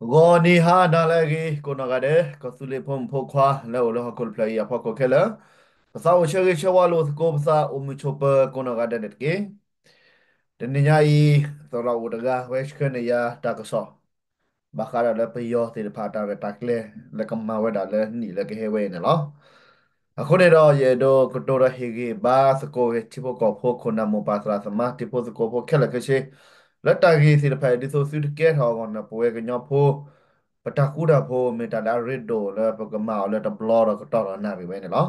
ဂီၤနံၤဟါနၤလၢအဂ့ၤ ကိးနီၢ်ဂၤဒဲး ကီၢ်သူလ့ၤဖိမုၣ်ဖိခွါလၢအိၣ်လၢဟီၣ်ခိၣ်တဖျၢၣ်အံၤအဖီခိၣ်ခဲလၢာ်, ပသးအိၣ်ဆၢဂ့ၤဆၢဝါလိာ်သကိးပသးအိၣ်မုာ်ဆိးပၢၤကိးနီၢ်ဂၤဒဲးန့ၣ်တက့ၢ်. တနံၤညါအံၤ သရၣ်အိၣ်တဂၤဝဲဆှၢန့ၢ်ယၤတၢ်ကစီၣ် ဘၣ်ဃးဒီးလၢပယီၤသ့ၣ်တဖၣ်တၢ်ရဲၣ်တၢ်ကျဲၤ လၢကမၤဝဲဒၣ်လၢနံၣ်လၢကဟဲဝဲအံၤန့ၣ်လီၤ. အဃိန့ၣ်ဒီး ယအဲၣ်ဒိးကတိၤဒီးဟ့ၣ်ဂံၢ်ဘါသကိးဝဲထံဖိကီၢ်ဖိ ခိၣ်နၢ်မိၢ်ပၢ်သရၣ်သမါ တံၤဖိသကိးဖိခဲလၢာ်ခဲဆ့ လၢတၢ်ဂ့ၢ်သ့ၣ်တဖၣ်အံၤ ဒ်သိးသုတကဲထီၣ်အဂီၢ်န့ၣ် ပဝဲကညီဖိ ပတၢ်ဃူတၢ်ဖိး မ့ၢ်တၢ်လၢအရ့ဒိၣ်လၢပကမၤအီၤလၢတဘျီဒီးကတီၢ်ဒီးနၣ်ရံၣ်ဝဲန့ၣ်လီၤ.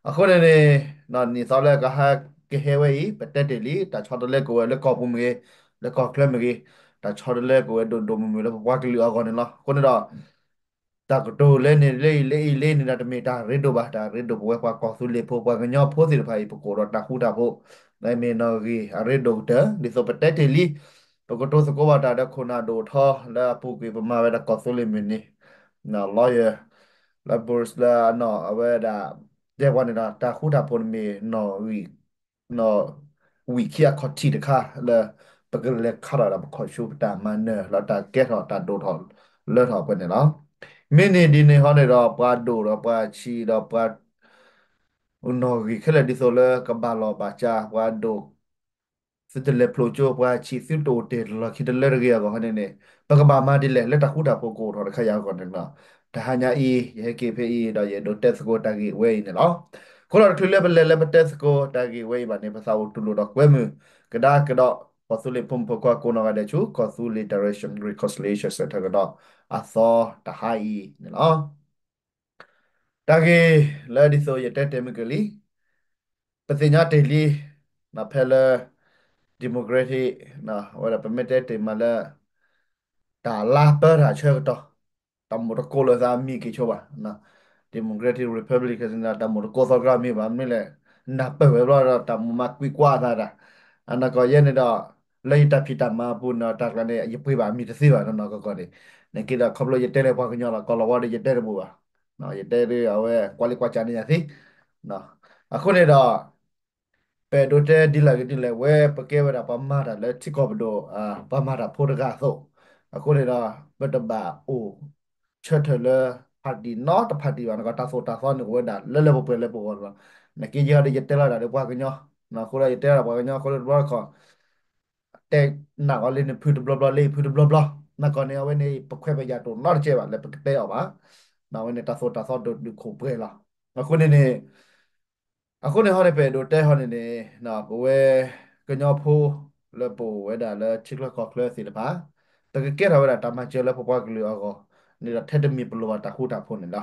အဃိန့ၣ်န့ၣ် နံၣ်သီလၢကဟဲကဟဲဝဲအံၤ ပတဲတ့ၢ်လံ တၢ်ဆီတလဲကအိၣ်ဝဲလၢကီၢ်ပူၤမ့ၢ်ဂ့ၤ လၢကီၢ်ချၢမ့ၢ်ဂ့ၤ တၢ်ဆီတလဲကအိၣ်ဝဲဒိၣ်ဒိၣ်မုၢ်မုၢ်လၢပပှၤကလုာ်အဂီၢ်န့ၣ်လီၤ. အဃိန့ၣ်ဒီး တၢ်ကတိၤလၢန့ၣ်လၢအံၤလၢအံၤလၢန့ၣ်ဒီး တမ့ၢ်တၢ်ရ့ဒိၣ်ဘၣ်. တၢ်ရ့ဒိၣ်ပဝဲပှၤကီၢ်သူလ့ၤဖိ ပှၤကညီဖိသ့ၣ်တဖၣ်အံၤ ပကအိၣ်ဒီးတၢ်ဃူတၢ်ဖိး မ့ၢ်နီၣ်ဂံၢ်အရ့ဒိၣ်ကတၢၢ် ဒ်သိးပတဲတ့ၢ်လံ ပကတိၤသကိးဘၣ်တၢ်ဒီးခိၣ်နၢ်ဒိၣ်ထီ လၢအပူၤကွံာ်ပမၤဝဲဒၣ်ကီၢ်သူလ့ၤမုၢ်နံၤ lawyer လၢ Bruce လၢအနီၢ်အဝဲဒၣ် တဲပှၤန့ၣ်ဒီး တၢ်ဃူတၢ်ဖိးန့ၣ်မ့ၢ်နီၣ်ဂံၢ် ဝံာ်ခံအခီၣ်ထံးတခါလၢ ပကလဲၤခးထီၣ်ဒီးပခီၣ်ဆူပတၢ်မၤနၢၤလၢတၢ်ကဲထီၣ်တၢ်ဒိၣ်ထီၣ်လၢထီၣ်ပှဲၤန့ၣ်လီၤ. မ့ၢ်န့ၢ်ဒ်န့ၣ်ဟီန့ၣ်ဒီး ပှၤဒိၣ်ဒီးပှၤဆံးဒီးပှၤ နီၣ်ဂံၢ်ခဲလၢာ်ဒ်သိးလၢကဘၣ်လီၢ်ဘၣ်စး ပှၤဒိၣ် သုတလဲၤဖျိကၠိ ပှၤဆံးသုတအိၣ်တ့ၢ်လီၢ်ခံတလၢတဂ့ၤအဂီၢ်န့ၣ်န့ၣ် ပကဘၣ်မၤဒ်လဲၣ် လၢတၢ်ဃူတၢ်ဖိးကအိၣ်ထီၣ်တခါယၤအဂီၢ်န့ၣ်လီၤ. တဟါညါအံၤ ယဟဲက့ၤဖဲအံၤဒီး ယအဲၣ်ဒိးတဲသကိးတၢ်ဂ့ၢ်ဝဲအံၤန့ၣ်လီၤ. အဃိဒီးတချုးလၢပလဲၤလၢပတဲသကိးတၢ်ဂ့ၢ်ဝဲအံၤဘၣ်န့ၣ် ပသးအိၣ်တူၢ်လိာ်ဒီးကွဲမုာ်ကဒါကဒီး ကီၢ်သူလ့ၤဖိမုၣ်ဖိခွါကိးနီၢ်ဂၤဒဲးဆူ ကီၢ်သူလ့ၤ Direction Reconciliation Center ကဒီးအသီတဟါအံၤန့ၣ်လီၤ. တၢ်ဂ့ၢ်လၢဒ်သိးယတဲတ့ၢ်မုၢ်ကလံၤ ပသ့ၣ်ညါတ့ၢ်လံ ဖဲလၢ democratic ဝဲဒၣ်ပမ့ၢ်တဲတ့ၢ်မးလၢ တၢ်လါပၢတၢ်ဆၢကတီၢ် တၢ်မိၣ်တကိးလိာ်သးအမံၤက့ၤဆိဘၣ် democratic republic တၢ်မိၣ်တကိးသီတြၢ်မ့ၢ်ဘၣ် မ့ၢ်လဲၣ် နၢ်ပၢၢ်ဝဲဘျီဒီး တၢ်မိၣ်မၤကွံာ်ကွၢ်အသးတၢ် အနီၢ်ကီၢ်ယဲန့ၣ်ဒီး လၢယတၢ်ဖံးတၢ်မၤအပူၤန့ၣ်ဒီး တၢ်ကျါန့ၣ် ယပှ့ၤဘၣ်အမံၤတသ့ဘၣ်နီၢ်နီၢ်ကီၢ်ကီၢ်န့ၣ် နက့ဒီးခီဖျိယတဲလၢပှၤကညီလီၤ ကီၢ်လီၤဝါဒီးယတဲတဘူၣ်ဘၣ် ယတဲဒ်အဝဲကွၢ်လံကွၢ်စးန့ၣ်ယၤသ့ အဃိန့ၣ်ဒီး ပအဲၣ်ဒိးတဲဒ်လဲၣ်ဂ့ၤဒ်လဲၣ် ဝဲပကဲဝဲဒၣ်ပှၤမၤတၢ်လၢထံကီၢ်ပဒိၣ် ပှၤမၤတၢ်ဖိတဂၤအသိး အဃိန့ၣ်ဒီး ပတဘၣ်အိၣ်ဆၢထၢၣ်လၢ party နီတ party ဘၣ် နကီၢ်တၢ်သိၣ်တၢ်သီန့ၣ်အိၣ်ဝဲဒၣ်လၢလၢပှဲၤပှဲၤလၢပဂီၢ်လီၤ. နက့ယဲဒီးယတဲလီၤဒၣ်လၢပှၤကညီ အဃိဒီးယတဲလီၤပှၤကညီအဃိဒီးတဘျီတခီၣ် တဲနၢ်အီၤလၢနဖုတဘျီဘျီလၢယဖုတဘျီဘျီ နကီၢ်န့ၣ် အဝဲန့ၣ် ပခွဲးပယာ်တအိၣ်နီတကဲဘၣ်လၢပကတဲအီၤဘၣ်. အဝဲန့ၣ်တၢ်သိၣ်တၢ်သီဒိၣ်ဒုးခိၣ်ပှဲၤလီၤ. အဃိန့ၣ်န့ၣ် အဃိန့ၣ်ဟီန့ၣ် ပအဲၣ်ဒိးတဲဟီန့ၣ်န့ၣ် ပဝဲကညီဖိလၢပအိၣ်ဝဲဒၣ်လၢထံချၢကီၢ်ချၢသ့ၣ်တဖၣ် ပကကဲထီၣ်ဝဲဒၣ်တၢ်မၤစၢၤလၢပပှၤကလုာ်အဂီၢ်န့ၣ်ဒီး ထဲတမံၤပလိၣ်ဘၣ်တၢ်ဃူတၢ်ဖိးန့ၣ်လီၤ.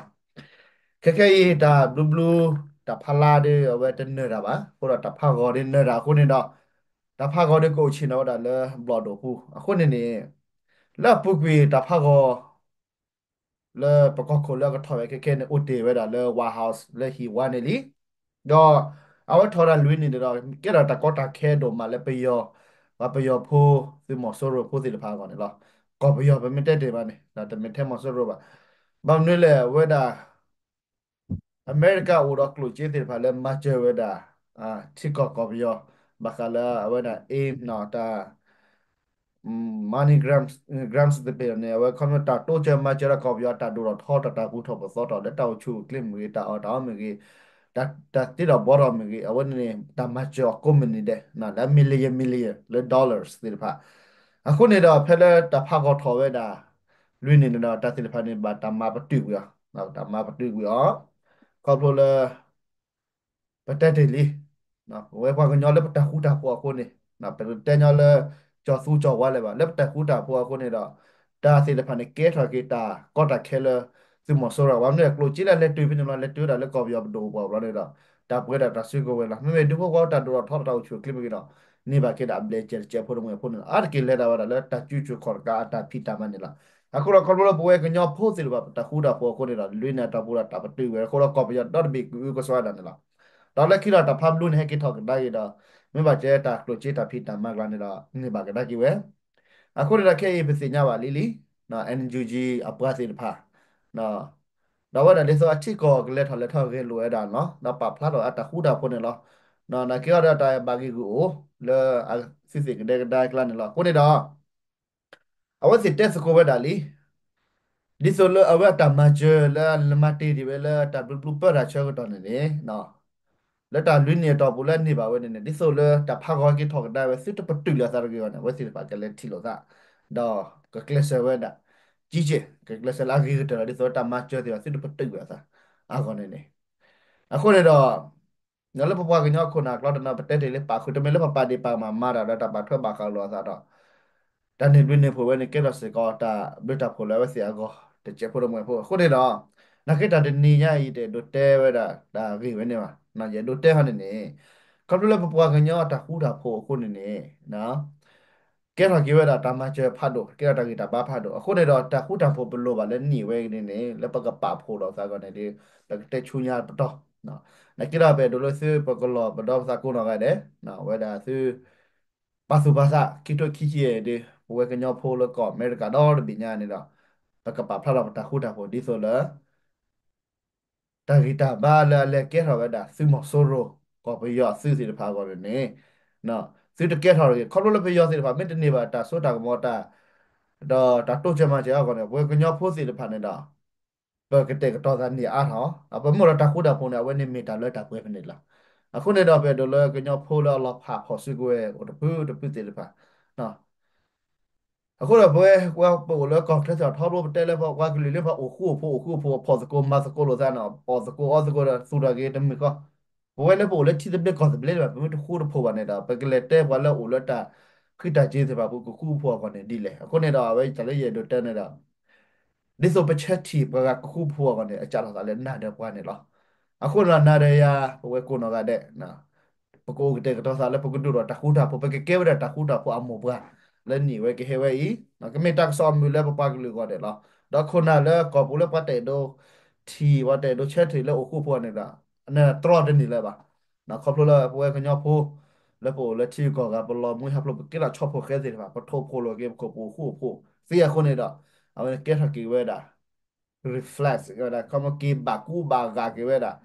ခဲခဲအံၤ တၢ်ဘျုးဘျုး တၢ်ဖးလါဒီး အဝဲတနၢၤတၢ်ဘၣ်. အဃိဒီးတၢ်ဖးဂီၤဒီးနၢၤတၢ်အဃိန့ၣ်ဒီး တၢ်ဖးဂီၤဒီးကအိၣ်ဆ့ၣ်နီၤဝဲဒၣ်လၢဘျီၣ်ဒိၣ်ပူၤ. အဃိန့ၣ်န့ၣ် လၢအပူၤကွံာ်တၢ်ဖးဂီၤ လၢပကီၢ်ခိၣ်လၢအကထီၣ်ဝဲခဲခဲန့ၣ် အိၣ်တ့ၢ်ဝဲဒၣ်လၢ White House လၢဟံၣ်ဝါန့ၣ်လံ. ဒီးအဝဲထီၣ်ဝဲဒၣ်လွံၢ်နံၣ်န့ၣ်ဒီး ကဲထီၣ်တၢ်ကီတၢ်ခဲဒိၣ်မးလၢပယီၤ ပှၤပယီၤဖိ သုးမီၤစိရိၤဖိသ့ၣ်တဖၣ်အဂီၢ်န့ၣ်လီၤ. ကီၢ်ပယီၤပမ့ၢ်တဲတ့ၢ်ဘၣ်န့ၣ် တမ့ၢ်ထဲမီၤစိရိၤဘၣ်. ဘၣ်မနုၤလဲၣ် အဝဲဒၣ် အမဲရကၤအိၣ်ဒီးကျိၣ်စ့သ့ၣ်တဖၣ်လၢမၤစၢၤဝဲဒၣ် ထံကီၢ်ကီၢ်ပယီၤ ဘၣ်ဃးလၢအဝဲဒၣ် aim နီၣ် တၢ် MoneyGram, Grams သ့ၣ်တဖၣ်န့ၣ် အဝဲခီဖျိတၢ်တိစၢၤမၤစၢၤဒီးကီၢ်ပယီၤ တၢ်ဒိၣ်ထီၣ်ထီထီၣ် တၢ်ပူၤထီၣ်ပသီထီၣ် လၢတၢ်အိၣ်ဆူၣ်အိၣ်ချ့မ့ၢ်ဂ့ၤ တၢ်အီၣ်တၢ်အီမ့ၢ်ဂ့ၤ တၢ်သ့ထီၣ်ဘှီထီၣ်မ့ၢ်ဂ့ၤ အဝဲန့ၣ်န့ၣ် တၢ်မၤစၢၤအီၤကိးမုၢ်နံၤဒဲး လၢ million million လၢ dollars သ့ၣ်တဖၣ်. အဃိန့ၣ်ဒီး ဖဲလၢတၢ်ဖးဂီၤထီၣ်ဝဲဒၣ် လွံၢ်နံၣ်န့ၣ်ဒီး တၢ်သ့ၣ်တဖၣ်န့ၣ် ဘၣ်တၢ်မၤပတုာ်ကွံာ်အီၤ, တၢ်မၤပတုာ်ကွံာ်အီၤ ခီဖျိလၢ ပတဲတ့ၢ်လံ ပဝဲပှၤကညီလၢပတၢ်ဃူတၢ်ဖိးအဃိန့ၣ် ပတတဲညီလၢ ကၠီၤသူကၠီၤဝါလၢၤဘၣ် လၢပတၢ်ဃူတၢ်ဖိးအဃိန့ၣ်ဒီး တၢ်သ့ၣ်တဖၣ်န့ၣ် ကဲထီၣ်က့ၤတၢ်ကီတၢ်ခဲလၢ သုးမီၤစိရိၤ ဘၣ်မနုၤလဲၣ် ကျိၣ်စ့လၢလဲၤတုၤဖဲန့ၣ်ဘျီ လဲၤတုၤဝဲဒၣ်လၢကီၢ်ပယီၤပဒိၣ်ပှၤဘျီန့ၣ်ဒီး တၢ်ပှဲၤဒၣ်တၢ်စုကဝဲၤလီၤ. မ့မ့ၢ်ဒူဖိကွၢ်တၢ်ဒိၣ်ထီၣ်ထီထီၣ်တၢ်အိၣ်ဆူၣ်အိၣ်ချ့မ့ၢ်ဂ့ၤဒီး န့ၢ်ဘၣ်က့ၤဒၣ်အဘျဲၣ်စဲးတစဲးဖိတမှဲၤဖိန့ၣ်လီၤ. အါတက့ၢ်လဲၤဒၣ်ဝဲဒၣ်လၢတၢ်စုဆူၣ်ခီၣ်တကးအတၢ်ဖံးတၢ်မၤန့ၣ်လီၤ. အဃိဒီးခီဖျိလၢပဝဲကညီဖိသ့ၣ်တဖၣ် ပတၢ်ဃူတၢ်ဖိးအဃိန့ၣ်ဒီး လွံၢ်နံၣ်အတီၢ်ပူၤဒီးတၢ်ပတုာ်ဝဲအဃိဒီး ကီၢ်ပယီၤဒီတဘ့ၣ်ကအုကစွါဒၣ်န့ၣ်လီၤ. ဒီးလၢခံဒီးတၢ်ဖးဘျုးန့ၣ် ဟဲက့ၤထီၣ်ကဒါက့ၤဒီး မ့ၢ်ဘၣ်ကဲတၢ်ကျိၣ်စ့တၢ်ဖံးတၢ်မၤကျါန့ၣ်ဒီး န့ၢ်ဘၣ်ကဒါက့ၤဝဲ အဃိန့ၣ်ဒီးခဲအံၤပသ့ၣ်ညါဘၣ်လံလံ NUG အပှၤသ့ၣ်တဖၣ် ဒီးဝဲဒၣ်ဒ်သိးအထံကီၢ်ကလဲၤထီၣ်လဲၤထီၣ်ဂဲၤလိာ်ဝဲဒၣ်န့ၣ်လီၤ. ဒီးပာ်ဖျါထီၣ်အတၢ်ဃူတၢ်ဖိးန့ၣ်လီၤ. နာ်က့အီၤဒီးတၢ်ဘၣ်ဂ့ၢ်ဂုာ်အိၣ် လၢအသုသ့ၣ်ကဒဲကဒါကျါန့ၣ်လီၤ. အဃိန့ၣ်ဒီး အဝဲသ့ၣ်တဲသကိးဝဲဒၣ်လံ ဒ်သိးလၢအဝဲအတၢ်မၤစၢၤလၢအလဲၤမၤတ့ၢ်ဒံးဝဲလၢတၢ်ဘျုးဘျုးပၢတၢ်ဆၢကတီၢ်န့ၣ်န့ၣ်, လၢတၢ်လွံၢ်နံၣ်အတီၢ်ပူၤလၢအန့ၢ်ဘၣ်ဝဲန့ၣ်န့ၣ် ဒ်သိးလၢတၢ်ဖးဂီၤက့ၤထီၣ်ကဒါဝဲ သုတပတုာ်လၢအသးတဂ့ၤအဂီၢ်န့ၣ် အဝဲသ့ၣ်တဖၣ်ကလဲၤထံၣ်လိာ်သး, ဒီးကကျဲးစၢးဝဲဒၣ် ကံက့ၢ် ကကျဲးစၢးလၢအဂ့ၤကတၢၢ်လီၤ ဒ်သိးတၢ်မၤစၢၤသ့ၣ်တဖၣ် သုတပတုာ်အသးအဂီၢ်န့ၣ်န့ၣ်, အဃိန့ၣ်ဒီး လၢပပှၤကညီခိၣ်နၢ်ကျါတနီၤ ပတဲတ့ၢ်လၢပာ်ဃုာ် တမ့ၢ်လၢပပာ်ဒ့ၣ်ပာ်ကမၣ်မၤတၢ်ဒီးတၢ်ပာ်ထွဲဘၣ်ဃးလိာ်အသးဒီး တၢ်န့ၢ်ဘျုးန့ၢ်ဖှိၣ်ဝဲန့ၣ် ကဲထီၣ်စ့ၢ်ကီးတၢ်ဘျုးတၢ်ဖှိၣ်လၢအဝဲသ့ၣ်အဂီၢ် တစဲးဖိတမှဲၤဖိ အဃိန့ၣ်ဒီး နာ်က့တၢ်တနံၤညါအံၤ တအဲၣ်ဒိးတဲဝဲဒၣ်တၢ်ဂ့ၢ်ဝဲန့ၣ်ဘၣ်, ယအဲၣ်ဒိးတဲဟီန့ၣ်န့ၣ် ခီဖျိလၢပပှၤကညီတၢ်ဃူတၢ်ဖိးအဃိန့ၣ်န့ၣ် ကဲထီၣ်က့ၤဝဲဒၣ်တၢ်မၤစၢၤဖးဒိၣ် ကဲထီၣ်တၢ်ဂံၢ်တၢ်ဘါဖးဒိၣ် အဃိန့ၣ်ဒီး တၢ်ဃူတၢ်ဖိးပလိၣ်ဘၣ်လၢနံၣ်ဝဲန့ၣ်န့ၣ် လၢပကပာ်ဖှိၣ်လိာ်သးအဂီၢ်န့ၣ်ဒီး ပကတဲဆူညါပတီၢ်, နာ်က့ဒီးပအဲၣ်ဒိးလၢသုပကလီၢ်ပဒီပသးကိးနီၢ်ဂၤဒဲး ဝဲဒၣ်သု ပာ်သူၣ်ပာ်သး ခံထိခံဆံယဲၢ်ဒီး ပဝဲကညီဖိလၢကီၢ်အမဲရကၤဒီတဘ့ၣ်ညါန့ၣ်ဒီး ပကပာ်ဖျါထီၣ်ပတၢ်ဃူတၢ်ဖိးဒ်သိးလၢ တၢ်ဂံၢ်တၢ်ဘါလၢအလဲၤကဲထီၣ်ဝဲဒၣ်သုးမီၤစိရိၤ ကီၢ်ပယီၤအသုးသ့ၣ်တဖၣ်အဂီၢ်န့ၣ်န့ၣ် သုတကဲထီၣ်တဂ့ၤ ခီဖျိလၢပယီၤသ့ၣ်တဖၣ် မ့ၢ်တန့ၢ်ဘၣ်တၢ်စိတၢ်ကမီၤတၢ် ဒီးတၢ်တိစၢၤမၤစၢၤအဂီၢ်န့ၣ် ပဝဲကညီဖိသ့ၣ်တဖၣ်န့ၣ်ဒီး ပကတဲာ်ကတီၤသးန့ၢ်အါထီၣ်, ပမ့ၢ်အိၣ်ဒီးတၢ်ဃူတၢ်ဖိးန့ၣ် အဝဲန့ၣ်မ့ၢ်တၢ်လၢတၢ်ပှဲၤဖဲန့ၣ်လီၤ. အဃိန့ၣ်ဒီး ပအဲၣ်ဒိးလၢကညီဖိလၢအလီၤဖးဖီၣ်စုကဝဲၤအိၣ်တဖုတဖုသ့ၣ်တဖၣ် အဃိဒီးပဝဲ ပှၤပအိၣ်လၢကီၢ်ချၢသ့ၣ်တဖၣ်ထီဘိ ပတဲလၢပှၤကလုာ်လၢပှၤအိၣ်ဃူအိၣ်ဖိး အိၣ်ဃူအိၣ်ဖိး အဖီၣ်သကိးမၤသကိးလိာ်သးန့ၣ် အီၣ်သကိးအီသကိးဒီးသူၣ်ထီၣ်က့ၤတမုာ်ဃီ, ပဝဲလၢပအိၣ်လၢထံသဘျ့ကီၢ်သဘျ့ဘၣ် ပမ့ၢ်တဃူတဖိးဘၣ်န့ၣ်ဒီး ပကလဲၤတဲပှၤလၢအိၣ်လၢတၢ်ဃံတၢ်စ့ၤသ့ၣ်တဖၣ် ပကဃူဖိးအဂီၢ်န့ၣ်ဒ်လဲၣ်. အဃိန့ၣ်ဒီး အဝဲတၢ်လၢယအဲၣ်ဒိးတဲန့ၣ်ဒီး ဒ်သိးပဆၢထံၣ်ပှၤဂၤကဃူဖိးအဂီၢ်န့ၣ် အစးထီၣ်သးလၢနၤဒီးပှၤန့ၣ်လီၤ. အဃိန့ၣ်ဒီး နၤဒီးယၤ ပဝဲကိးနီၢ်ဂၤဒဲး ပကအိၣ်ကတဲာ်ကတီၤသးလၢပကဒိၣ်ထီၣ်တၢ်ဃူတၢ်ဖိး ပကကဲဝဲဒၣ်တၢ်ဃူတၢ်ဖိးအမိၢ်ပှၢ် လၢနံၣ်ဝဲကဟဲဝဲအံၤ ကမ့ၢ်တၢ်ကစီၣ်အမုာ်လၢပပှၤကလုာ်အဂီၢ်ဒဲးလီၤ. ဒီးခိၣ်နၢ်လၢကီၢ်ပူၤလၢပှၤတအဲၣ်ဒိးထံၣ် ပှၤတအဲၣ်ဒိးဆၢထံၣ်လၢအိၣ်ဃူဖိးန့ၣ်ဒီး အန့ၣ်တြီတန့ၢ်လၢၤဘၣ်. ခီဖျိလၢပဝဲကညီဖိ လၢပအိၣ်လၢထံဂုၤကီၢ်ဂၤ ပလီၤမူဟးဖျိး ပကဲထီၣ်ဆီဖိၣ်ဃဲသ့ၣ်တဖၣ် ပထိၣ်ဖိးလိာ်က့ၤပခိၣ်ပူၤအိၣ်ဃူအိၣ်ဖိးသ့အဃိန့ၣ်ဒီး အဝဲန့ၣ်ကဲထီၣ်က့ၤဝဲဒၣ် reflex ဝဲဒၣ် ခီမ့ၢ်က့ၤဘၣ်ကူဘၣ်ဂာ်က့ၤဝဲဒၣ်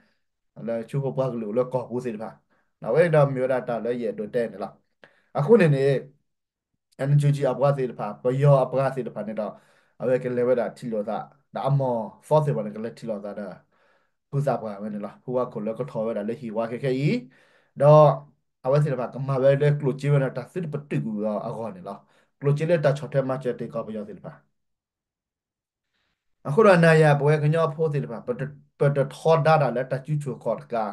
လၢဆူပပှၤကလုာ်အိၣ်လၢကီၢ်ပူၤသ့ၣ်တဖၣ်, အဝဲဒၣ်မ့ၢ်ဝဲဒၣ်တၢ်လၢယအဲၣ်ဒိးတဲန့ၣ်လီၤ. အဃိန့ၣ်န့ၣ် NUG အပှၤသ့ၣ်တဖၣ် ပယီၤအပှၤသ့ၣ်တဖၣ်န့ၣ်ဒီး အဝဲကလဲၤဝဲဒၣ်ထံၣ်လိာ်သး ဒီးအမီၤသီသ့ၣ်တဖၣ်န့ၣ် ကလဲၤထံၣ်လိာ်သးဒီး ဖုသးပှၢ်ဝဲန့ၣ်လီၤ. ဖုဝါခိၣ်လၢကထီၣ်ဝဲဒၣ်လၢဟံၣ်ဝါခဲခဲအံၤ ဒီး အဝဲသ့ၣ်တဖၣ်ကမၤဝဲလၢကျိၣ်စ့ဝဲန့ၣ် တၢ်သုတပတုာ်ကွံာ်အဂီၢ်န့ၣ်လီၤ. ကျိၣ်စ့လၢတၢ်ဆီၣ်ထွဲမၤစၢၤတ့ၢ်ကီၢ်ပယီၤသ့ၣ်တဖၣ် အဃိဒီးနၤယၤပဝဲကညီဖိသ့ၣ်တဖၣ် ပတထီဒါတၢ်လၢတၢ်စုဆူၣ်ခီၣ်တကး,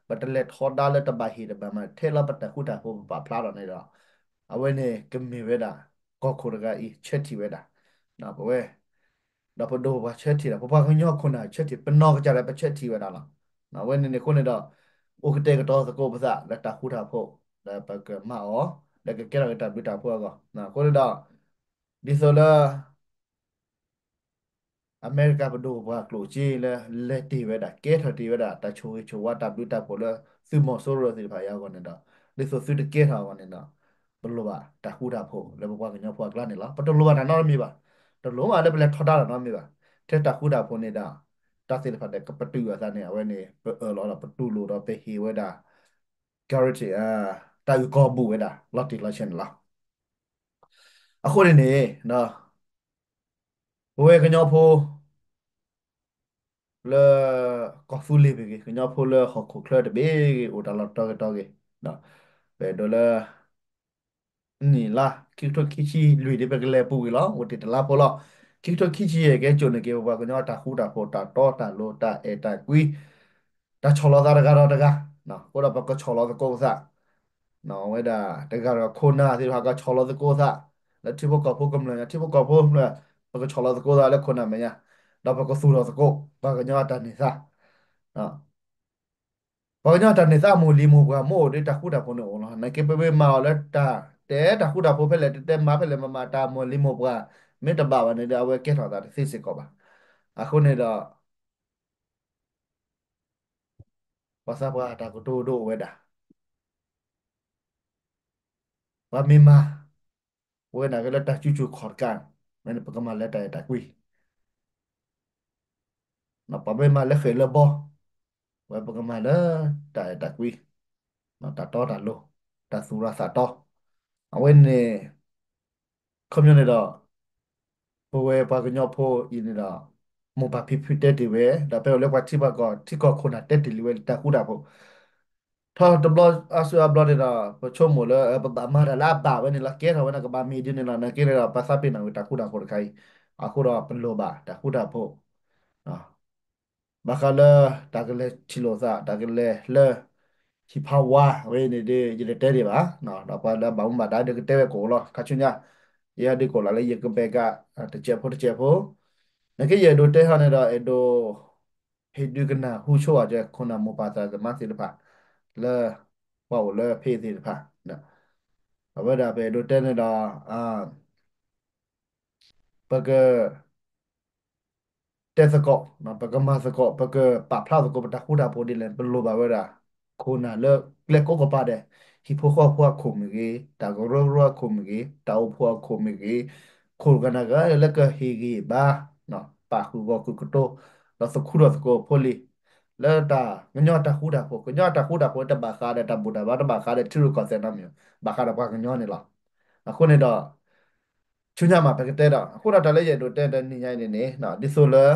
ပတလဲၤထီဒါလၢတဘၣ်ဟ့ၣ်တဘၣ်မၤ ထဲလီၤပတၢ်ဃူတၢ်ဖိးပပာ်ဖျါထီၣ်န့ၣ်ဒီး အဝဲန့ၣ်ကမ့ၢ်ဝဲဒၣ် ကီၢ်ခိၣ်တဂၤအံၤ ဆၢထံၣ်ဝဲဒၣ် ပဝဲ ဒီးပဒိၣ်ပှၤဆၢထံၣ်ဒီး ပပှၤကညီခိၣ်နၢ်ဆၢထံၣ် ပနီၢ်ကစၢ်ဒီးပဆၢထံၣ်ဝဲဒၣ်လီၤ. အဝဲန့ၣ်န့ၣ်အဃိန့ၣ်ဒီး အိၣ်ကတဲာ်ကတီၤသကိးပသးလၢတၢ်ဃူတၢ်ဖိး လၢပကမၤအီၤ လၢကကဲထီၣ်က့ၤတၢ်ဘျုးတၢ်ဖှိၣ်အဂီၢ် အဃိန့ၣ်ဒီး ဒ်သိးလၢ အမဲရကၤပဒိၣ်ပှၤကျိၣ်စ့လၢ လဲၤတ့ၢ်ဝဲဒၣ် ကဲထီၣ်တ့ၢ်ဝဲဒၣ် တၢ်ဆိၣ်ဂ့ၤဆိၣ်ဝါတၢ်ဘျုးတၢ်ဖှိၣ်လၢ သုးမီၤစိရိၤသ့ၣ်တဖၣ်အံၤအဂီၢ်န့ၣ်ဒီး ဒ်သိးသုတကဲထီၣ်အဂီၢ်န့ၣ်ဒီး ပလိၣ်ဘၣ်တၢ်ဃူတၢ်ဖိးလၢပပှၤကညီဖိအကျါန့ၣ်လီၤ. ပတလိၣ်ဘၣ်တၢ်နီတမံၤဘၣ်. တလိၣ်ဘၣ်လၢပလဲၤထီဒါတၢ်နီတမံၤဘၣ်. ထဲတၢ်ဃူတၢ်ဖိးန့ၣ်ဒီး တၢ်သ့ၣ်တဖၣ်ဒီးကပတုာ်အသးန့ၣ် အဝဲန့ၣ် ပအၢၣ်လီၤဒီးပတူၢ်လိာ်ဒီးပဟ့ၣ်ဝဲဒၣ် guarantee တၢ်အုၣ်ကီၤဘူးဝဲဒၣ် လီၤတံၢ်လီၤဆဲးန့ၣ်လီၤ. အဃိန့ၣ်န့ၣ် ပဝဲကညီဖိ လၢကီၢ်သူလ့ၤမ့ၢ်ဂ့ၤ, ကညီဖိလၢဟီၣ်ခိၣ်ချၢတဘ့ၣ်ဂ့ၤ အိၣ်တၢ်လီၢ်တတီၤဂ့ၤတီၤဂ့ၤ, ပအဲၣ်ဒိးလၢ နံၣ်လါ ခံကထိခံဆံလွံၢ်ဒ်ပကလဲၤပူၤကွံာ်လီၤ. အိၣ်တ့ၢ်တလါဖိလီၤ. ခံကထိခံဆံယဲၢ်ကဲစိာ်န့ၢ်က့ၤ ပပှၤကညီတၢ်ဃူတၢ်ဖိး တၢ်တီတၢ်လိၤ တၢ်အဲၣ်တၢ်ကွံ တၢ်ဆီၣ်လီၤသးတဂၤဒီးတဂၤ, အဃိဒီးပကဆီၣ်လီၤသကိးပသး ဝဲဒၣ်တဂၤဒီးခိၣ်နၢ်သ့ၣ်တဖၣ် ကဆီၣ်လီၤသကိးသး လၢထံဖိကီၢ်ဖိကမျၢၢ်ညါ ထံဖိကီၢ်ဖိကမျၢၢ် ပကဆီၣ်လီၤသကိးသးလၢခိၣ်နၢ်မဲာ်ညါ, ဒီးပကသူၣ်ထီၣ်သကိး ပှၤကညီအတၢ်န့ၢ်သါ ပှၤကညီတၢ်န့ၢ်သါမိၢ်လံၤမိၢ်ပှၢ် မ့ၢ်အိၣ်ဒီးတၢ်ဃူတၢ်ဖိးန့ၣ်အိၣ်လီၤ. နာ်က့ပမ့ၢ်မၤအီၤလၢတၢ် တဲတၢ်ဃူတၢ်ဖိးဖဲလဲၣ် တတဲမၤဖဲလဲၣ်မၤမၤ တၢ်မိၢ်လံၤမိၢ်ပှၢ် မ့ၢ်တဘၣ်ဘၣ်န့ၣ်ဒီး အဝဲကဲထီၣ်သးတသ့စ့ၢ်ကီးဘၣ်. အဃိန့ၣ်ဒီး ပှၤသးပှၢ်တၢ်ကတိၤဒိအိၣ်ဝဲဒၣ် ပှၤမ့ၢ်မၤ ဝဲဒၣ်က့ၤလၢတၢ်စုဆူၣ်ခီၣ်တကး ဝဲန့ၣ်ပကမၤလၢတၢ်အဲၣ်တၢ်ကွံ ပှၤမ့ၢ်မၤလၢဃဲၣ်လၢဘီ ဝဲပကမၤလၢတၢ်အဲၣ်တၢ်ကွံ တၢ်တီတၢ်လိၤ တၢ်သူၣ်ရၤသးတီ အဝဲန့ၣ် ခီပညီန့ၣ်ဒီး ပဝဲပှၤကညီဖိအံၤန့ၣ်ဒီး မိၢ်ပၢ်ဖံဖုတဲတ့ၢ်ဝဲ ဒီးဖဲအိၣ်လၢပှၤထံပှၤကီၢ်ထံကီၢ်ခိၣ်နၢ်တဲတ့ၢ်လံဝဲတၢ်ဃူတၢ်ဖိး ထီၣ်တဘျီအါစုအါဘျီန့ၣ်ဒီး ပဆိကမိၣ်လၢ ပဘၣ်မၤတၢ်လၢအဘၣ်ဝဲန့ၣ်လီၤ ကဲထီၣ်ဝဲန့ၣ်ကဘၣ်မ့ၢ်ဒ်န့ၣ်လီၤ နာ်က့န့ၣ်ဒီး ပသးပ့ၤနီၣ်ဝဲတၢ်ဃူတၢ်ဖိးတခါအံၤ အဃိဒီးပလိၣ်ဘၣ်တၢ်ဃူတၢ်ဖိး ဘၣ်ဃးလၢတၢ်ကလဲၤထံၣ်လိာ်သး တၢ်ကလဲၤလၢ ဟံၣ်ဖးဝါဝဲအံၤန့ၣ်ဒီး ယတတဲဒံးဘၣ်, ဒီးပှၤလၢအဘၣ်မူဘၣ်ဒါဒီးကတဲဝဲကအိၣ်လီၤ ခါဆူညါ, ယဲဒ်ကအိၣ်လီၤလၢယကဘဲၣ်ကး တစဲးဖိတစဲးဖိ, နက့ယအဲၣ်ဒိးတဲဟီန့ၣ်ဒီး အဲၣ်ဒိး ဟ့ၣ်ဒုးကနၣ်ဟူဆိဝဲကၠီ ခိၣ်နၢ်မိၢ်ပၢ်သရၣ်သမါသ့ၣ်တဖၣ် လၢ ပှၤအိၣ်လၢဖဲအံၤသ့ၣ်တဖၣ် အဝဲဒၣ်ပအဲၣ်ဒိးတဲန့ၣ်ဒီး ပက တဲသကိး, ပကမၤသကိး, ပကပာ်ဖျါသကိး ပတၢ်ဃူတၢ်ဖိးဒ်လဲၣ် ပလိၣ်ဘၣ်ဝဲဒၣ် ခိၣ်နၢ်လၢကျဲကိးကပၤဒဲး, ဟံၣ်ဖိဃီဖိအခိၣ်မ့ၢ်ဂ့ၤ, တၢ်ကရၢကရိအခိၣ်မ့ၢ်ဂ့ၤ, တၢ်အိၣ်ဖှိၣ်အခိၣ်မ့ၢ်ဂ့ၤ, ခိၣ်ကနၢ်ကလၢကဟ့ၣ်ဂံၢ်ဘါ, ပာ်ဃုာ်ဂီၢ်ဃုာ်ကတိၤ, ဒီးသခူဒီးသကိးဖိလံၤ, လၢတၢ်ကညီတၢ်ဃူတၢ်ဖိး, ကညီတၢ်ဃူတၢ်ဖိးတဘၣ်ဃးဒီးတၢ်ဘူၣ်တၢ်ဘါ တဘၣ်ဃးဒီးထံရူၢ်ကီၢ်သဲးနီတမံၤ, ဘၣ်ဃးဒီးပှၤကညီန့ၣ်လီၤ. အဃိန့ၣ်ဒီး ဆူညါမး ပကတဲဒီး အဃိဒီးတၢ်လၢယအဲၣ်ဒိးတဲတနံၤညါအံၤန့ၣ်န့ၣ် ဒ်သိးလၢ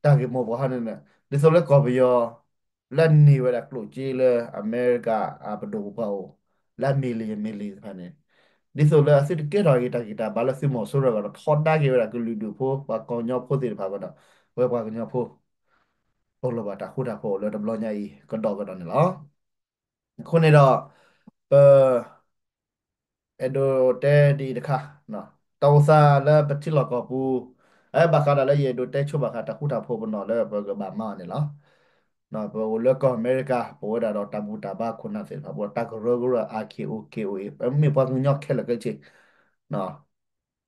တၢ်ဂ့ၢ်မိၢ်ပှၢ်ဟီန့ၣ် ဒ်သိးလၢကီၢ်ပယီၤ လၢအန့ၢ်ဝဲဒၣ်ကျိၣ်စ့လၢအမဲရကၤအပဒိၣ်ပပှၢ်အိၣ် လၢအမ့ၢ်လံယမ့ၢ်လံတဖၣ်န့ၣ် ဒ်သိးလၢအသုတကဲထီၣ်က့ၤတၢ်ဂံၢ်တၢ်ဘါလၢသုးမီၤစိရိၤအဂီၢ်ဒီး ထီဒါက့ၤဝဲဒၣ်ကလုာ်ဒူၣ်ဖိ ပှၤကညီဖိသ့ၣ်တဖၣ်အဂီၢ်ဒီး ပဝဲပှၤကညီဖိ ပလိၣ်ဘၣ်တၢ်ဃူတၢ်ဖိးအိၣ်လၢတဘျီညါအံၤ ကဒီးကဒီးန့ၣ်လီၤ. အဃိန့ၣ်ဒီး ပ အဲၣ်ဒိးတဲဒ်အံၤတခါ, တၢ်အိၣ်သးလၢပထံလီၢ်ကီၢ်ပူၤ, အဘၣ်ဃးဒီးလၢယအဲၣ်ဒိးတဲဆိဘၣ်ဃးတၢ်ဃူတၢ်ဖိးပနီၣ်လၢပကဘၣ်မၤအီၤန့ၣ်လီၤ. ပအိၣ်လၢကီၢ်အမဲရကၤ ပဝဲဒၣ်ဒီးတၢ်ဘူၣ်တၢ်ဘါခိၣ်နၢ်သ့ၣ်တဖၣ် ပတၢ်ကရၢကရိ အ ခ့အိၣ် ခ့အိၣ်အ့ၣ် ပမ့ၢ်ပှၤကညီခဲလၢာ်ခဲဆ့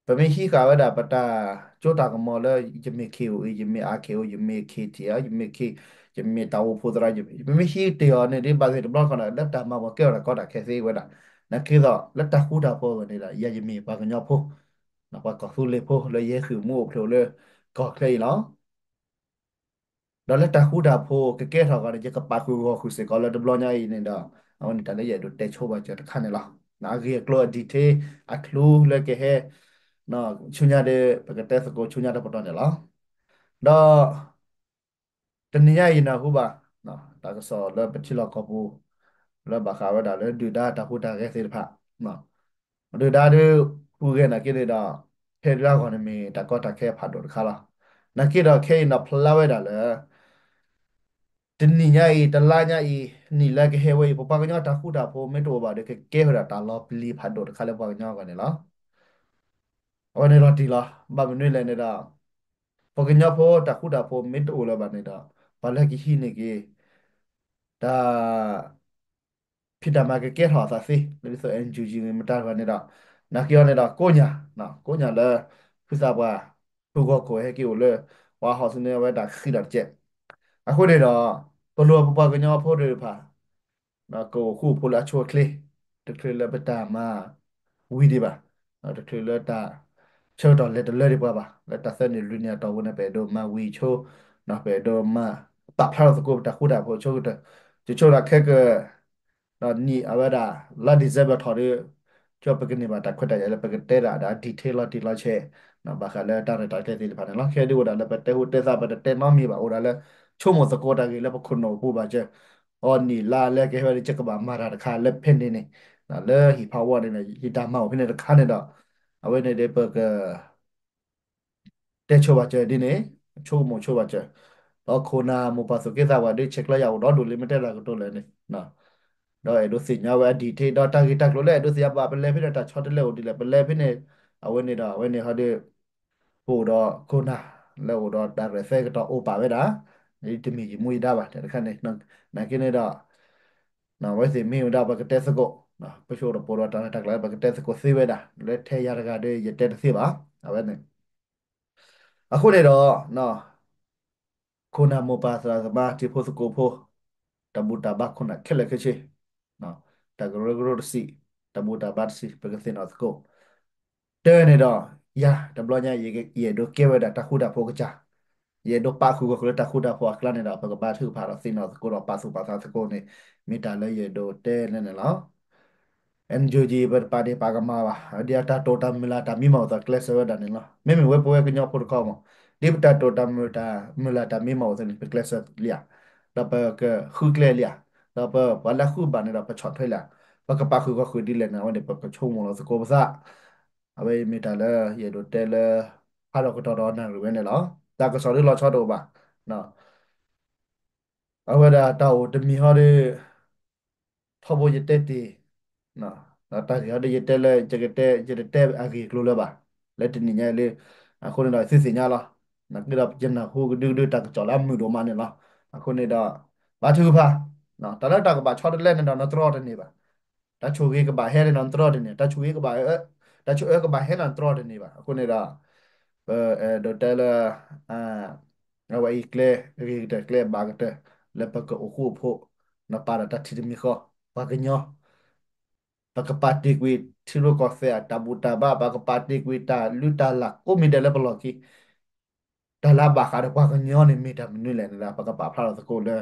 ပမ့ၢ်ဟံးဃာ်ဝဲဒၣ်ပတၢ်ကၠိတၢ်ကမီၤလၢ ယမ့ၢ် ခ့အိၣ်အ့ၣ် ယမ့ၢ် အ ခ့အိၣ် ယမ့ၢ် ခ့ထံၣ်အ့ၣ် ယမ့ၢ် ခ့ ယမ့ၢ်တၢ်အိၣ်ဖှိၣ်သရၣ် ပမ့ၢ်ဟံးတ့ၢ်အီၤန့ၣ် ဒ်ဘၣ်သ့ၣ်တဘျီဃီန့ၣ် လၢတၢ်မၤပှၤကဲထီၣ်တၢ်ကီတၢ်ခဲသ့ဝဲဒၣ် နာ်က့ဒီး လၢတၢ်ဃူတၢ်ဖိးအဂီၢ်န့ၣ်ဒီး ယၤယမ့ၢ်ပှၤကညီဖိ, ပှၤကီၢ်သူလ့ၤဖိလၢယဟဲဃုာ်မူအိၣ်ဖျဲၣ်အိၣ်လၢကီၢ်ချၢအံၤလီၤ. ဒီးလၢတၢ်ဃူတၢ်ဖိးကကဲထီၣ်အဂီၢ်န့ၣ် ယကပာ်ဃုာ်ဂီၢ်ဃုာ်စ့ၢ်ကီးလၢတဘျီညါအံၤန့ၣ်ဒီး အဝဲန့ၣ်တၢ်လၢယအဲၣ်ဒိးတဲဆိဘၣ်စၢၤတခါန့ၣ်လီၤ. အဂ့ၢ်အကျိၤအ detail အ clue လၢကဟဲ ဆူညါဒီး ပကတဲသကိးဆူညါတပတီၢ်န့ၣ်လီၤ. ဒီး တနံၤညါအံၤနၢ်ဟူဘၣ် တၢ်ကစီၣ်လၢပထံလီၢ်ကီၢ်ပူၤ လၢဘၣ်ဃးဝဲဒၣ်လၢဒုၣ်ဒါတၢ်ဟူးတၢ်ဂဲၤသ့ၣ်တဖၣ် ဒုၣ်ဒါဒီး ဟူးဂဲၤနာ်က့န့ၣ်ဒီး ခဲလၢာ်အဂီၢ်န့ၣ်မ့ၢ်တၢ်ကီတၢ်ခဲဖးဒိၣ်တခါလီၤ. နာ်က့ဒီးခဲအံၤန့ၣ်ဖျါဝဲဒၣ်လၢ တနံၤညါအံၤ တလါညါအံၤ နံၣ်လၢကဟဲဝဲအံၤ ပပှၤကညီတၢ်ဃူတၢ်ဖိးမ့ၢ်တအိၣ်ဘၣ်ဒီး ကကဲဝဲဒၣ်တၢ်လီၤပျံၤဖးဒိၣ်တခါလၢပှၤကညီအဂီၢ်န့ၣ်လီၤ. အဝဲန့ၣ်လီၤတံၢ်လီၤ. ဘၣ်မနုၤလဲၣ်န့ၣ်ဒီး ပှၤကညီဖိတၢ်ဃူတၢ်ဖိးမ့ၢ်တအိၣ်လၢၤဘၣ်န့ၣ်ဒီး ပှၤလၢကဟံးန့ၢ်က့ၤ တၢ် ဖံးတၢ်မၤကကဲထီၣ်အသးသ့ လၢဒ်သိး NUG မတၤတဖၣ်န့ၣ်ဒီး နာ်က့အီၤန့ၣ်ဒီး ကိးညၣ် ကိးညၣ်လၢ ဖုသးပှၢ် ဖုဂီၤခိၣ်ဟဲက့ၤအိၣ်လၢ ပှၤဟီၣ်စုန့ၣ်အဝဲဒၣ်ဃံးဒီးတကဲး. အဃိန့ၣ်ဒီး ပလိၣ်ပပှၤကညီဖိသ့ၣ်တဖၣ် ကအိၣ်ဃူအိၣ်ဖိးလၢအဆိအချ့, တချုးလၢပတၢ်မၤဝံၤဒံးဘၣ်, တချုးလၢတၢ်ဆၢကတီၢ်လဲၤတလၢဒံးပှၤဘၣ်, လၢတၢ်သၢနံၣ်လွံၢ်နံၣ်အတီၢ်ပူၤန့ၣ် ပအဲၣ်ဒိးမၤဝံၤဆိ, ပအဲၣ်ဒိးမၤပာ်ဖျါထီၣ်သကိးပတၢ်ဃူတၢ်ဖိးဆိကတၢၢ်, ယဆိကမိၣ်ခဲက နံၣ်အဝဲဒၣ် လါ December ထီၣ်ဒီး ကၠီပကန့ၢ်ဘၣ်တၢ်ခွဲးတၢ်ယာ်လၢပကတဲဒၣ်ဒီး detail လီၤတံၢ်လီၤဆဲး ဘၣ်ဃးလၢတၢ်ရဲၣ်တၢ်ကျဲၤသ့ၣ်တဖၣ်န့ၣ်လီၤ. ခဲဒုးအိၣ်ဒၣ်လၢပတဲဟူတဲသး ပတတဲနီတမံၤဘၣ် အိၣ်ဒၣ်လၢ ဆိကမိၣ်သကိးတၢ်ဂ့ၢ်လၢပခိၣ်နူာ်ပူၤဘၣ်စၢၤ, အီၤနံၣ်လါလၢကဟဲဝဲဒီး ယကဘၣ်မၤတၢ်တခါလၢဖဲန့ၣ်န့ၣ်, လၢဟံၣ်ဖးဝီန့ၣ် ယတၢ်မၤအိၣ်ဖဲန့ၣ်တခါန့ၣ်ဒီး အဝဲန့ၣ်ဒီးပက တဲဆိဘၣ်စၢၤဒ်န့ၣ်, ဆိကမိၣ်ဆိဘၣ်စၢၤ, ဒီးခိၣ်နၢ်မိၢ်ပၢ်သူၣ်က့သးပှၢ်ဒ်ဆဲးကျၢယၤအိၣ်ဒီးဒိၣ်လံ မ့ၢ်တဲတၢ်ကတိၤလဲၣ်န့ၣ်, ဒီးအဲၣ်ဒိးသ့ၣ်ညါဝဲအ detail ဒီးတၢ်ဂ့ၢ်တၢ်ကျိၤလၢအဲၣ်ဒိးသ့ၣ်ညါဘၣ် ပလဲၤဖဲန့ၣ် တၢ်ဆီတလဲအိၣ်ဒ်လဲၣ် ပလဲၤဖဲန့ၣ်, အဝဲန့ၣ်ဒီး အဝဲန့ၣ်ဟီဒီး ပအိၣ်ဒီးခိၣ်နၢ် လၢအိၣ်ဒီးတၢ်ရဲၣ်သဲကတီၢ်အိၣ်ပာ်ဝဲဒၣ်, တမ့ၢ်ယမူယဒါဘၣ် တၢ်တခါန့ၣ်, နာ်က့န့ၣ်ဒီး အဝဲသ့ၣ်မ့ၢ်ဝဲဒၣ်ပကတဲသကိး, ပဆိကမိၣ်ဒီးတၢ်ရဲၣ်တၢ်ကျဲၤ ပကတဲသကိးသ့ဝဲဒၣ် လၢထဲယၤတဂၤဒီး ယတဲတသ့ဘၣ်, အဝဲန့ၣ် အဃိန့ၣ်ဒီး ခိၣ်နၢ်မိၢ်ပၢ်သရၣ်သမါတံၤဖိသကိးဖိ, တၢ်ဘူၣ်တၢ်ဘါခိၣ်နၢ်ခဲလၢာ်ခဲဆ့, တၢ်ကရၢကရိတစံး, တၢ်ဘူၣ်တၢ်ဘါတစံး ပကသ့ၣ်နီၣ်သကိး, တၢ်န့ၣ်ဒီး ယၤတဘျီညါ ယအဲၣ်ဒိးကဲဝဲဒၣ်တၢ်ဃူတၢ်ဖိးကစၢ်, ယအဲၣ်ဒိးပာ်ဃုာ်ဂီၢ်ဃုာ်လၢတၢ်ဃူတၢ်ဖိးအကျါန့ၣ်ဒီး ပကဘါထုကဖၣ်ဒီးသ့ၣ်နီၣ်သကိးဒီးပာ်သူၣ်ပာ်သးသကိးန့ၣ် မ့ၢ်တၢ်လၢယအဲၣ်ဒိးတဲန့ၣ်န့ၣ်လီၤ. NUG ပတပာ်ဒ့ၣ်ပာ်ကမၣ်ဘၣ်, ဒ်အတၢ်တိာ်တၢ်မုၢ်လၢ်တၢ်မံမီၢ်အိၣ်သးကျဲးစၢးဝဲဒၣ်န့ၣ်လီၤ. မ့မ့ၢ်ဝဲပဝဲကညီဖိတခီမး, ဒ်ပတၢ်တိာ်တၢ်မုၢ်တၢ်မုၢ်လၢ်တၢ်မံမီၢ်အိၣ်သးန့ၣ် ပကျဲးစၢးလံဧါ, ဒီးပကဃုကျဲလံဧါ, ဒီးပပှၤလၢဃုဘၣ်န့ၣ်ဒီးပဆီၣ်ထွဲလံဧါ, ပကပာ်ဃုာ်ဂီၢ်ဃုာ်ဒ်လဲၣ်န့ၣ် အဝဲန့ၣ်ပကဆိကမိၣ်လီၤသကိးပသး အဝဲအံၤမ့ၢ်တၢ်လၢယအဲၣ်ဒိးတဲလၢ ဟါထီၣ်ကတီၢ်ဒီးနၣ်ရံၣ်ဝဲန့ၣ်လီၤ. တၢ်ကစီၣ်ဒ်လီၤဆီတအိၣ်ဘၣ်. အဝဲဒၣ်တၢ်အိၣ်တမံၤဟီဒီး ထီဘိယတဲတ့ၢ်, တၢ်ဂ့ၢ်ဟီဒီးယတဲလၢ ယကတဲ ယတတဲအဂ့ၢ်အကျိၤလၢၤဘၣ်, လၢတနံၤညါလၢ အဃိန့ၣ်ဒီးသုသ့ၣ်ညါလီၤ. နာ်က့ဒီးယနၢ်ဟူကဒုကဒုတၢ်ကစီၣ်လၢအမုာ်ဒိၣ်မးန့ၣ်လီၤ. အဃိန့ၣ်ဒီး ဘါထုကဖၣ်, တၢ်လၢတၢ်ကဘၣ်ဆီတလဲန့ၣ်ဒီးနတြီတန့ၢ်ဘၣ်. တၢ်ဆိၣ်ဂ့ၤကဘၣ်ဟဲန့ၣ်ဒီးနတြီတန့ၢ်, တၢ်ဆိၣ်ဂ့ၤကဘၣ်, တၢ်ဆိၣ်အၢကဘၣ်ဟဲန့ၣ်နတြီတန့ၢ်ဘၣ်. အဃိန့ၣ်ဒီး ပအဲၣ်ဒိးတဲလၢ အဝဲအံၤကျဲဂ့ၤကတၢၢ်ကျဲဘၣ်ကတၢၢ် လၢပကအိၣ်ဃူအိၣ်ဖိး, နပာ်ဒီးတၢ်ထံၣ်တမံၤဃီ, ပှၤကညီ ပကပာ်တ့ၢ်ကွံာ်ထံရူၢ်ကီၢ်သဲးအတၢ်ဘူၣ်တၢ်ဘါ, ပကပာ်တ့ၢ်ကွံာ်တၢ်လုၢ်တၢ်လၢ်ကိးမံၤဒဲးလၢပလီၢ်ခံ, တၢ်လၢအဘၣ်ဃးဒီးပှၤကညီန့ၣ်မ့ၢ်တၢ်မနုၤလဲၣ်န့ၣ်ဒီး ပကပာ်ဖျါထီၣ်သကိးလၢ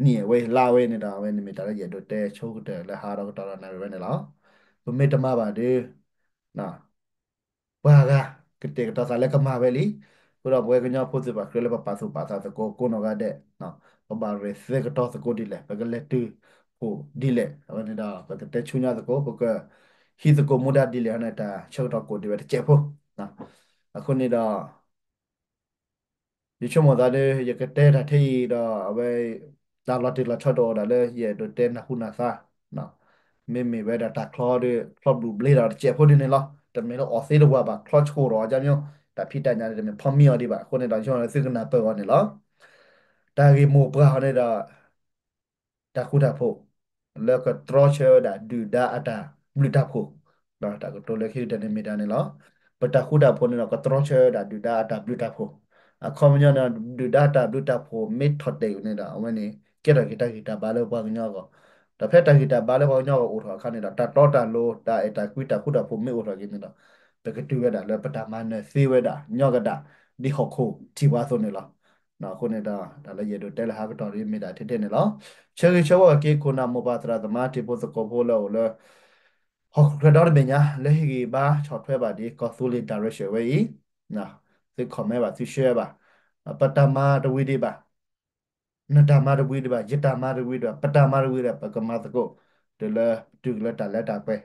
နံၣ်အဝဲအံၤလါဝဲန့ၣ်ဒီး အဝဲန့ၣ်မ့ၢ်တၢ်လၢယအဲၣ်ဒိးတဲဆိကတၢၢ်လၢဟါထီၣ်ကတီၢ်ဒီးနၣ်ရံၣ်ဝဲန့ၣ်လီၤ. ပမ့ၢ်တမၤဘၣ်ဒီး ပှၤဂၤကတဲာ်ကတီၤသးလၢကမၤဝဲလံ. အဃိဒီးပဝဲကညီဖိသ့ၣ်တဖၣ်ကြၢးလၢပပာ်သူၣ်ပာ်သးသကိးကိးနီၢ်ဂၤဒဲး, ပဘၣ်ရဲၣ်သဲကတီၤသကိးဒ်လဲၣ်, ပကလဲၤတုၤဖှိၣ်ဒ်လဲၣ်, အဝဲန့ၣ်ဒီး ပကတဲဆူညါသကိး, ပကဟံးသကိးမူဒါဒ်လဲၣ်န့ၣ် တၢ်ဆၢကတီၢ်ကအိၣ်ဒံးဝဲတစဲးဖိ. အဃိန့ၣ်ဒီး ယဆိကမိၣ်သးဒီး ယကတဲတၢ်ထဲအံၤဒီး အဝဲ တၢ်လီၤတံၢ်လီၤဆဲးတအိၣ်ဒၣ်လၢ ယအဲၣ်ဒိးတဲနၢ်ဟူနၢ်သါ, မ့မ့ၢ်ဝဲဒၣ်တၢ်ချီဒီး ချီဘျုးဘျ့ဒီးတစဲးဖိဒ်န့ၣ်လီၤ. တမ့ၢ်လၢအီၣ်သ့တဝၤဘၣ်, ချီဆိၣ်ဒီးအါကမီၤ, တၢ်ဖံးတၢ်ညၣ်န့ၣ် တမ့ၢ်ဖီမံအီၤဒံးဘၣ်. အဃိန့ၣ်ဒီး ယဆိကမိၣ်သုကနၢ်ပၢၢ်အီၤန့ၣ်လီၤ. တၢ်ဂ့ၢ်မိၢ်ပှၢ်အီၤန့ၣ်ဒီး တၢ်ဃူတၢ်ဖိး လၢကတြီဆၢဝဲဒၣ်ဒုၣ်ဒါအတၢ်ဘျုးတၢ်ဖှိၣ်, တၢ်ကတိၤလၢခံကတၢၢ်န့ၣ်မ့ၢ်ဒၣ်န့ၣ်လီၤ. ပတၢ်ဃူတၢ်ဖိးန့ၣ်ဒီး ကတြီဆၢဝဲဒၣ်ဒုၣ်ဒါအတၢ်ဘျုးတၢ်ဖှိၣ်, အခီပညီန့ၣ် ဒုၣ်ဒါအတၢ်ဘျုးတၢ်ဖှိၣ်မ့ၢ်ထီၣ်တဲာ်အီၤန့ၣ်ဒီး အဝဲန့ၣ် ကဲထီၣ်က့ၤတၢ်ဂံၢ်တၢ်ဘါလၢပှၤကညီအဂီၢ်, ဒီးဖဲတၢ်ဂံၢ်တၢ်ဘါလၢပှၤကညီအဂီၢ်အိၣ်ထီၣ်အခါန့ၣ်ဒီး တၢ်တီတၢ်လိၤ တၢ်အဲၣ်တၢ်ကွံတၢ်ဃူတၢ်ဖိးမ့ၢ်အိၣ်ထီၣ်က့ၤန့ၣ်ဒီး ပကတုၤဝဲဒၣ်လၢပတၢ်မၤနၢၤသ့ဝဲဒၣ်ညီကဒၣ် ဒ်ဟီၣ်ခိၣ်ထံၣ်ပှၤအသိးန့ၣ်လီၤ. အဃိန့ၣ်ဒီး တၢ်လၢယအဲၣ်ဒိးတဲလၢဟါကတီၢ်ဒ်မ့ၢ်ဒၣ်ထဲထဲန့ၣ်လီၤ. ဆၢဂ့ၤဆၢဝါက့ၤခိၣ်နၢ်မိၢ်ပၢ်သရၣ်သမါတံၤဖိသကိးဖိလၢအအိၣ်လၢ ဟီၣ်ခိၣ်ချၢဒီတဘ့ၣ်ညါ လၢဟ့ၣ်ဂံၢ်ဘါဆီၣ်ထွဲဘၣ်ဒ်ကီၢ်သူလ့ၤ direction ဝဲအံၤ, သု comment ဘၣ် သု share ဘၣ်, ပတၢ်မၤတဝံၤဒံးဘၣ်, နတၢ်မၤတဝံၤဒံးဘၣ်, ယတၢ်မၤတဝံၤဒံးဘၣ်, ပတၢ်မၤတဝံၤဒီး ပကမၤသကိး တုၤလၢ တုၤလၢတၢ်လဲၤတၢ်ပှဲၤ,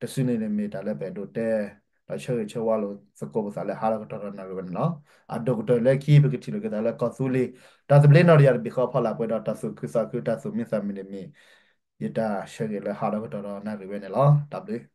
တစုန့ၣ်န့ၣ်မ့ၢ်တၢ်လၢပအဲၣ်ဒိးတဲ ဒီးဆၢဂ့ၤဆၢဝါလိာ်သကိးပသးလၢဟါလီၤကတီၢ်ဒီးနၣ်ရံၣ်ဝဲန့ၣ်လီၤ. အဒိၣ်ကတၢၢ်လၢခံ ပကထံၣ်လိာ်က့ၤသးလၢကီၢ်သူလ့ၤ တၢ်သဘျ့နီၢ်တယၢ်တဘ့ၣ်ဃီဖီလာ်ပှဲၤဒီး တၢ်သူၣ်ခုသးခု တၢ်သူၣ်မံသးမုာ်န့ၣ်မ့ၢ် ယတၢ်ဆၢဂ့ၤလၢဟါလီၤကတီၢ်ဒီးနၣ်ရံၣ်ဝဲန့ၣ်လီၤ. တၢ်ဘျုး